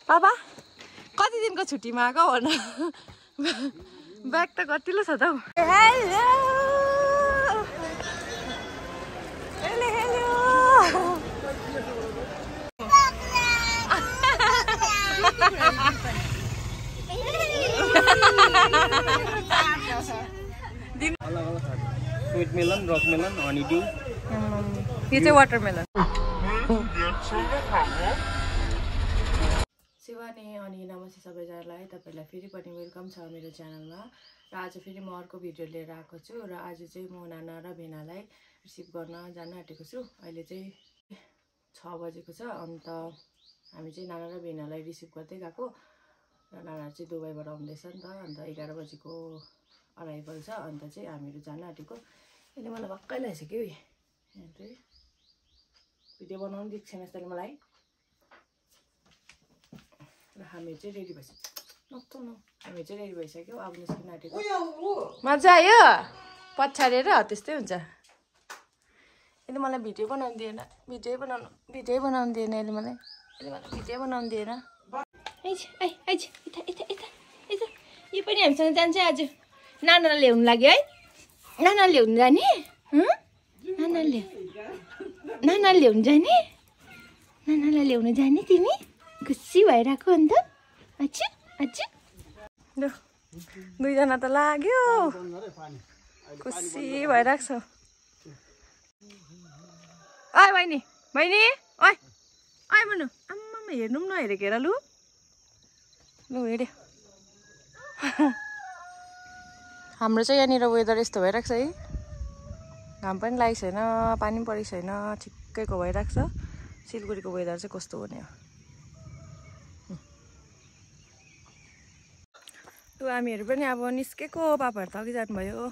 पापा कति दिनको छुट्टीमा आएको भन ब्याग त कतिलो छ त हौ sweet melon rock melon honey dew यो चाहिँ वाटरमेलन शिवानी अनि नमस्ते सबैजनालाई तपाईलाई फेरि पनि वेलकम छ मेरो च्यानलमा र आज फेरि म अर्को भिडियो लिएर आएको छु र आज चाहिँ म नाना र भेनालाई रिसिभ गर्न जान आँटेको छु अहिले चाहिँ 6 बजेको छ अन्त हामी चाहिँ नाना र भेनालाई रिसिभ गर्दै गएको र नाना चाहिँ दुबईबाट आउँदैछ नि त अन्त 11 बजेको अराइभल छ अन्त चाहिँ हामीहरू जान आँटेको यसले मलाई भक्कै लगाइसक्यो यहाँ चाहिँ भिडियो बनाउनु दिएको छैन यसले मलाई र हामी चाहिँ रेडी भइसक्यो हामी चाहिँ रेडी भइसक्यो अब निस्किन आँटेको मजा आयो पछाडेर त्यस्तै हुन्छ यसले मलाई भिडियो बनाउनु दिएन भिडियो बनाउनु दिएन यसले मलाई भिडियो बनाउनु दिएन यो पनि हामीसँग जान्छ आज नाना ल्याउनु लाग्यो है नाना ल्याउनु जाने नानालाई ल्याउनु जाने तिमी खुसी भइरहेको अन्त अच्छा ल दुईजना त लाग्यो खुसी भइरहेको छ ओइ बहिनी ओइ भन्नु आम्मामा हेर्नु पनि नहेरेको हेर लु हेऱ्यो हाम्रो चाहिँ यहाँनिर वेदर यस्तो भइरहेको छ है घाम पनि लागेको छैन पानी पनि परेको छैन ठिक्कैको भइरहेको छ सिलगढीको वेदर चाहिँ कस्तो हुने हो लु हामीहरू पनि अब निस्केको पापाहरू त अघि जानुभयो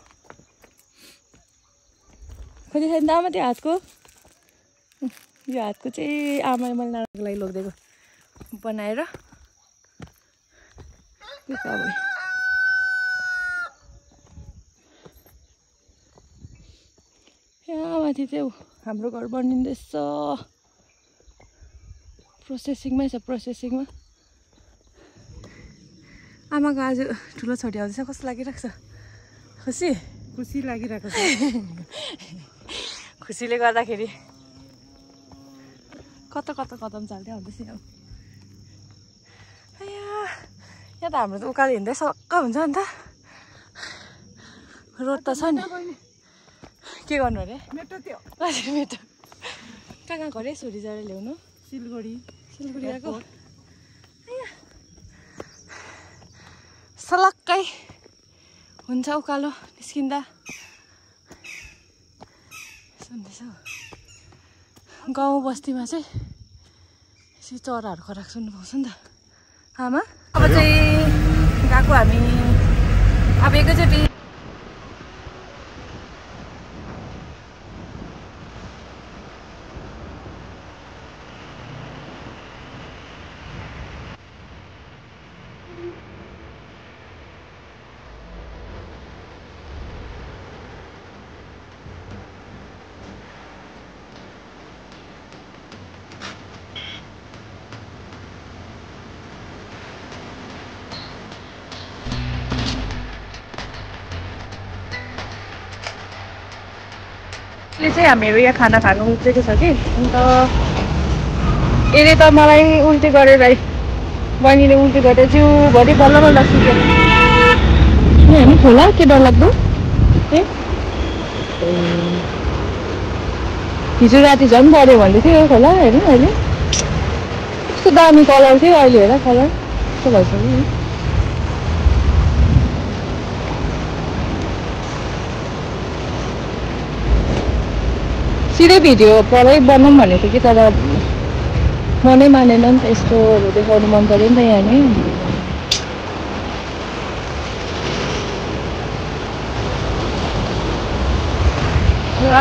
खोइ छैन आमा त्यो हातको यो हातको चाहिँ आमाले मैले नानाको लागि लगिदिएको बनाएर यहाँ माथि चाहिँ हाम्रो घर बनिँदैछ प्रोसेसिङमै छ प्रोसेसिङमा आमाको आज ठुलो छोरी आउँदैछ कस्तो लागिरहेको छ खुसी लागिरहेको छ खुसीले गर्दाखेरि कता कदम चाल्दै आउँदैछ अब यहाँ त हाम्रो त उकालो हिँड्दै सक्क हुन्छ नि त रोड त छ नि के गर्नु अरे मेटो कहाँ गयो अरे छोरी जाएर ल्याउनु सिलगढी आएको सलक्कै हुन्छ उकालो निस्किँदा सुन्दैछ गाउँ बस्तीमा चाहिँ यसरी चराहरू खराक सुन्नु पाउँछ नि त आमा अब चाहिँ गएको हामी अब एकैचोटि चाहिँ हामीहरू यहाँ खाना खानु उठेको छ कि अन्त यसले त मलाई उल्टी गरेर बहिनीले उल्टी गरेर जिउभरि बल्ल सुक्यो होइन खोला के डरलाग्दो हिजो राति झन् बढ्यो भन्दै थियो खोला हेर्नु अहिले कस्तो दामी कलर थियो अहिले हेर कलर कस्तो भइसक्यो सिधै भिडियो परै बनाऊँ भनेको कि तर मनै मानेन नि त यस्तोहरू देखाउनु मन पऱ्यो नि त यहाँ नि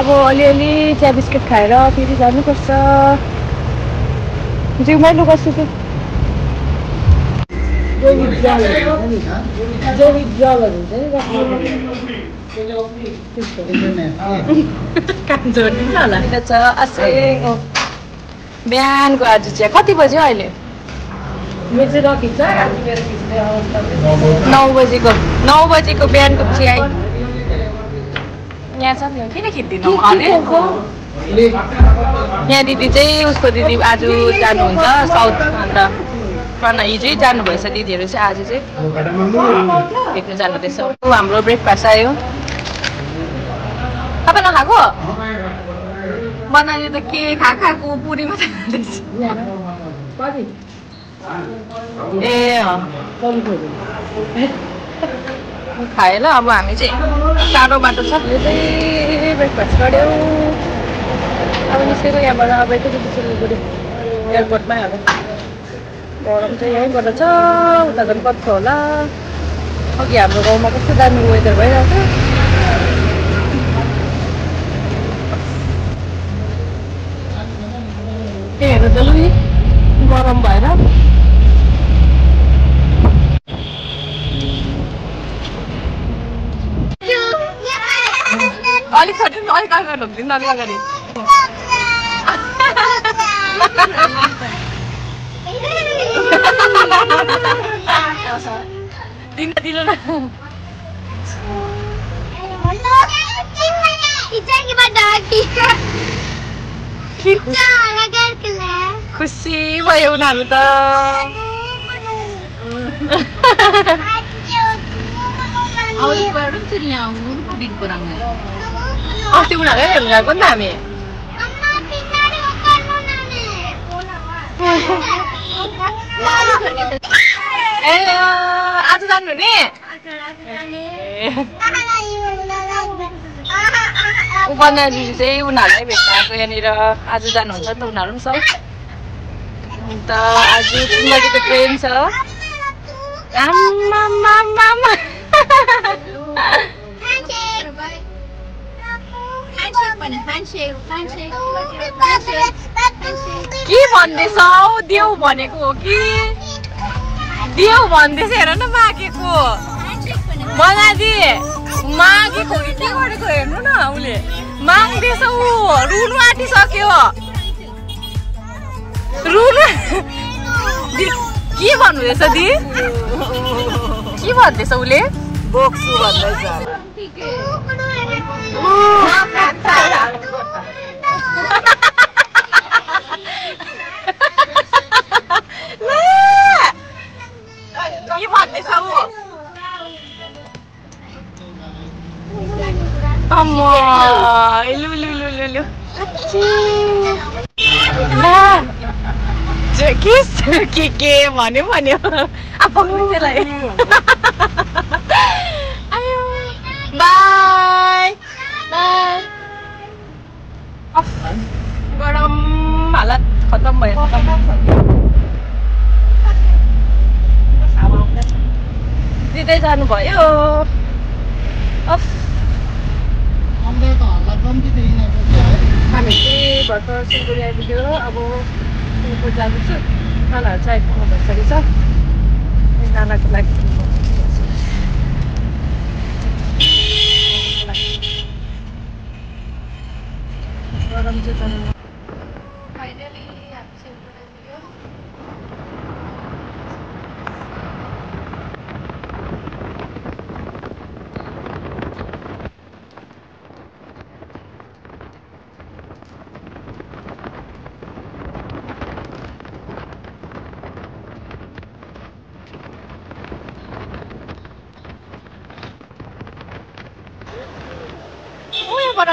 अब अलिअलि चिया बिस्किट खाएर फेरि जानुपर्छ जिउमै लुगा सुक्यो जैविक जलहरू हुन्छ नि बिहानको आज चाहिँ कति बज्यो अहिले 9 बजेको बिहानको चिया यहाँ छ नि किन खिच्दिनु यहाँ दिदी चाहिँ उसको दिदी आज जानुहुन्छ साउथ अन्त हिजै जानुभएछ दिदीहरू चाहिँ आज चाहिँ भेट्नु जानुहुँदैछ हाम्रो ब्रेकफास्ट आयो तपाईँ नखाएको बनाउने त के खाएको पुरी मात्रै खाँदैछ ए खायो ल अब हामी चाहिँ टाढो बाटो छ यो चाहिँ ब्रेकफास्ट गऱ्यो अब निस्केको यहाँबाट अब एकैचोटि सिलगढी एयरपोर्टमै होला गरम चाहिँ यहीँबाट छ उता झन् कति होला अघि हाम्रो गाउँमा कस्तो दामी वेदर भइरहेको छ हेर त लु गरम भएर अलिक छोटो अलिक अगाडि ढोक्दिनु अलिक अगाडि दिनु न खुसी भयो उनीहरू त अस्ति उनीहरू हेर्नु गएको नि त हामी ए आज जानु नि उपन्या दिदी चाहिँ उनीहरूलाई भेट्नु आएको यहाँनिर आज जानुहुन्छ नि त उनीहरू पनि सब अन्त आज 3 बजेको ट्रेन छ के भन्दैछौ देऊ भनेको हो कि देऊ भन्दैछ हेर न मागेको बनादी मागेको कि के गरेको हेर्नु न उसले माग्दैछ ऊ रुनु आँटिसक्यो रुनु के भन्नुहुँदैछ दि के भन्दैछ उसले बोक्छु भन्दैछ के भन्दैछ ऊ अम्मा लु लु लु लु लु के भन्यो भन्यो अब त्यसलाई आयो बाई बाई गरम हालत खतम भयो दिँदै जानुभयो हामी चाहिँ भर्खर सिलगढी आइपुग्यो अब सिलगढी जाँदैछु नानाहरू चाहिँ आइपुग्नु भइसकेको छ नानाको लागि गरम चाहिँ तर फाइनली हामी सिलगढी आइपुग्यो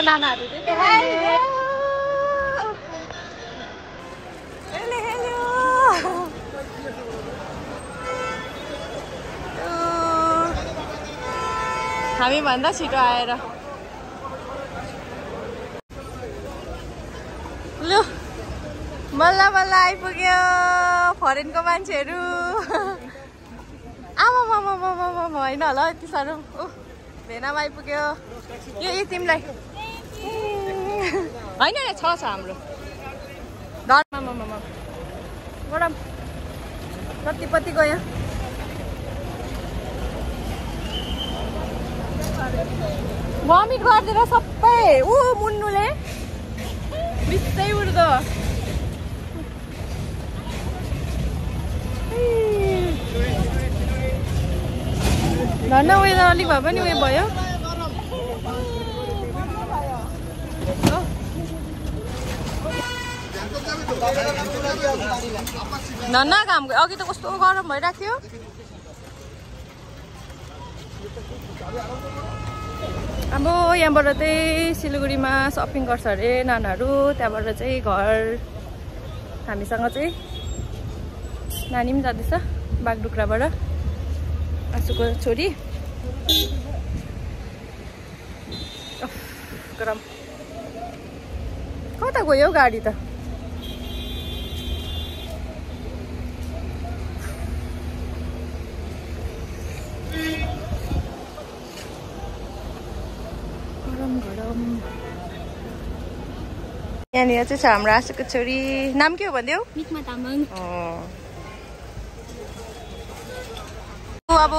नानाहरू हामी भन्दा छिटो आएर लु बल्ल बल्ल आइपुग्यो फरेनको मान्छेहरू आमा होइन होला यति साह्रो भेनामा आइपुग्यो यो तिमीलाई होइन छ हाम्रो गरम कतिपति गयो भमिट गरिदिएर सबै ऊ मुन्नुले बिस्दै उड्दो धन्न उयो अलिक भए पनि उयो भयो धन्न घाम अघि त कस्तो गरम भइरहेको थियो अब यहाँबाट चाहिँ सिलगढीमा सपिङ गर्छ अरे नानाहरू त्यहाँबाट चाहिँ घर हामीसँग चाहिँ नानी पनि जाँदैछ बागडुग्राबाट आसुको छोरी गरम कता गयो गाडी त यहाँनिर चाहिँ छ हाम्रो आशुको छोरी नाम के हो भनिदेऊ मिकमा तामाङ अब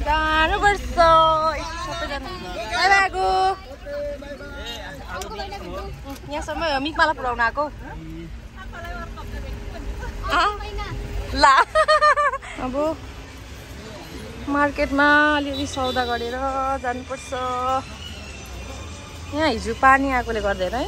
जानुपर्छ सबैजना आएको यहाँसम्म मिकमाला पुऱ्याउन आएको ला अब मार्केटमा अलिअलि सौदा गरेर जानुपर्छ यहाँ हिजो पानी आएकोले गर्दैन है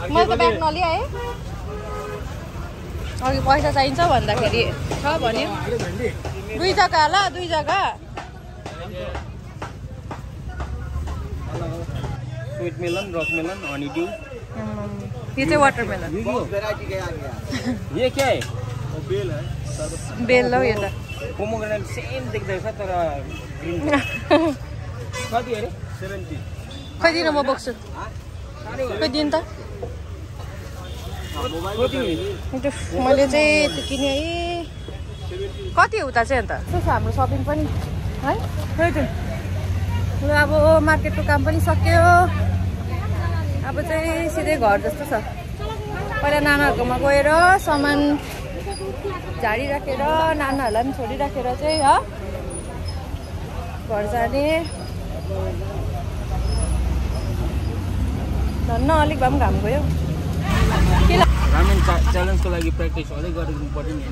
मैले त ब्याग नलिआएँ अघि पैसा चाहिन्छ भन्दाखेरि छ भन्यो 2 जग्गा होला 2 जग्गा sweet melon rock melon honey dew ये चाहिँ वाटरमेलन ये क्या है बेल है बेल हो यो त पोमोग्रेनेट सेम देख्दैछ तर ग्रीन कति अरे 70 खै दिन म बोक्छु खै दिन त मैले चाहिँ यति किने है कति उता चाहिँ अन्त त्यो छ हाम्रो सपिङ पनि है ल अब मार्केटको काम पनि सक्यो अब चाहिँ सिधै घर जस्तो छ पहिला नानाहरूकोमा गएर सामान झाडिराखेर नानाहरूलाई पनि छोडिराखेर चाहिँ घर जाने धन्न अलिक भए पनि घाम गयो रामेन च्यालेन्जको लागि प्र्याक्टिस अलिक गरिदिनु पर्यो नि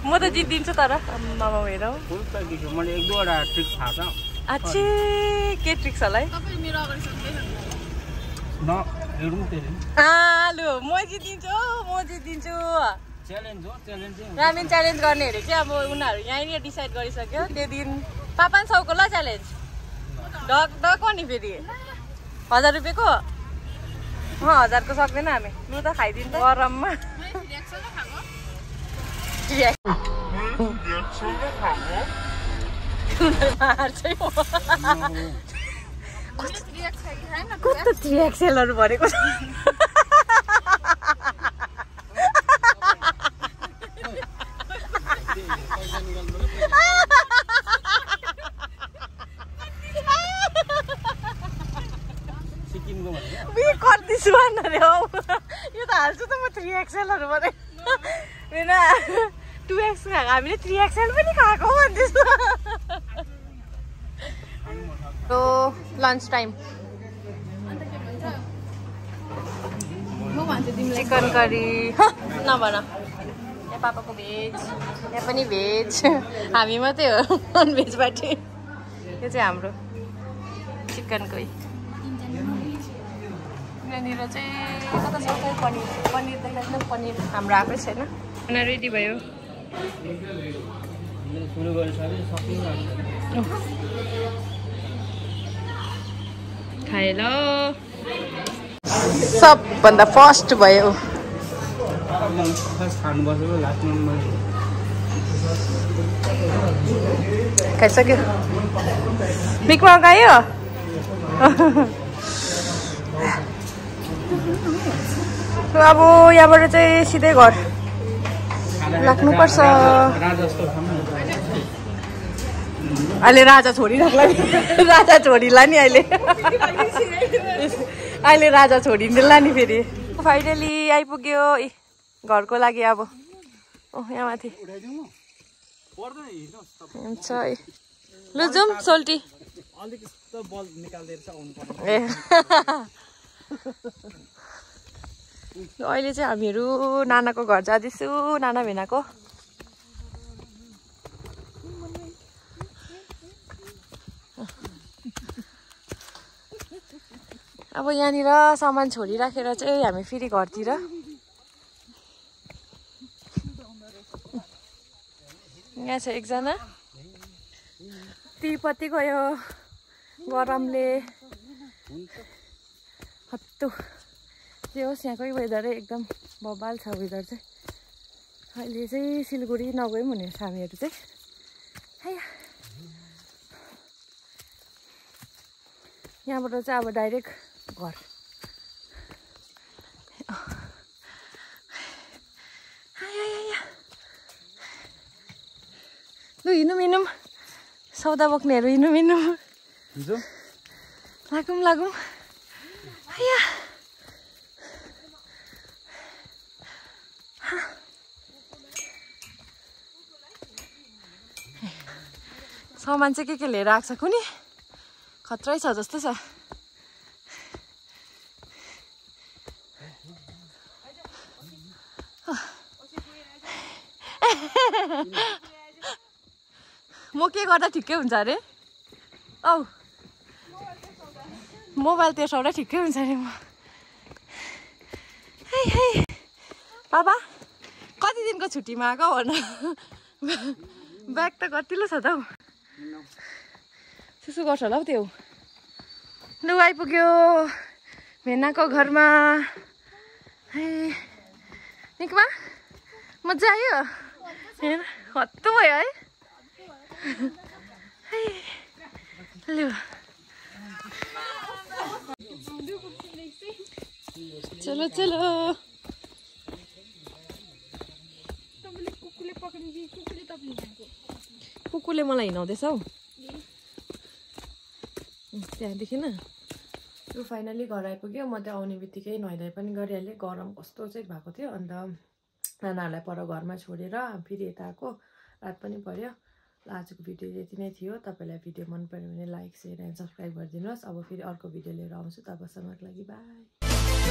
म त जित्दिन्छु तर मामा हेर फुल प्र्याक्टिस हो मैले 1-2 वटा ट्रिक थाहा छ अच्छे के ट्रिक्स होला है न हेरौँ त्यसले लु म जित्दिन्छु च्यालेन्ज हो च्यालेन्ज रामेन च्यालेन्ज गर्ने अरे कि अब उनीहरू यहीँनिर डिसाइड गरिसक्यो त्यो दिन 500 को ल च्यालेन्ज डको नि फेरि 1000 रुपियाँको 1000 को सक्दैन हामी लु त खाइदिनु त गरममा कस्तो 3XL भनेको कति अरे हौ यो त हाल्छु त म 3XL भने होइन 2X खाएको हामीले 3XL पनि खाएको भन्दैछ लन्च टाइम चिकन करी नभन यहाँ पापाको भेज यहाँ पनि भेज हामी मात्रै हो नन भेजबाट यो चाहिँ हाम्रो चिकनकै यहाँनिर चाहिँ कता छ पनिर देखाइदिनु पनिर हाम्रो आएकै छैन खाना रेडी भयो खाए ल सबभन्दा फर्स्ट भयो खाइसक्यो मिकमा गयो अब यहाँबाट चाहिँ सिधै घर लाग्नुपर्छ अहिले राजा छोडिराख्ला नि राजा छोडिला नि अहिले राजा छोडिँदैला नि फेरि फाइनली आइपुग्यो घरको लागि अब यहाँ माथि हुन्छ है लु जाउँ सोल्टी ए अहिले चाहिँ हामीहरू नानाको घर जाँदैछु नाना भेनाको अब यहाँनिर सामान छोडिराखेर चाहिँ हामी फेरि घरतिर यहाँ छ एकजना तिरुपति गयो गरमले हत्तु जे होस् यहाँकै वेदरै एकदम बबाल छ वेदर चाहिँ अहिले चाहिँ सिलगढी नगयौँ भनेर हामीहरू चाहिँ यहाँबाट चाहिँ अब डाइरेक्ट घर लु हिँडौँ हिँडौँ सौदा बोक्नेहरू हिँडौँ हिँडौँ लागौँ लागौँ सामान चाहिँ के लिएर आएको छ कुनी खत्रै छ जस्तो छ म के गर्दा ठिकै हुन्छ अरे औ मोबाइल तेर्साउँदा ठिकै हुन्छ अरे म बाबा कति दिनको छुट्टीमा आएको भन ब्याग त कतिलो छ त हौ सुसु गर्छ होला हौ त्यो लु आइपुग्यो भेनाको घरमा निकमा मजा आयो हेर हत्तु भयो है लु चलो चलो कुकुरले मलाई हिँडाउँदैछ हौ त्यहाँदेखि न लु फाइनली घर आइपुग्यो म त्यहाँ आउने बित्तिकै नुहाइधुवाइ पनि गरिहालेँ गरम कस्तो चाहिँ भएको थियो अन्त नानाहरूलाई पर घरमा छोडेर फेरि यता आएको रात पनि पर्यो आजको भिडियो यति नै थियो तपाईँलाई भिडियो मन पर्यो भने लाइक शेयर एन्ड सब्सक्राइब गरिदिनुहोस् अब फेरि अर्को भिडियो लिएर आउँछु तबसम्मको लागि बाई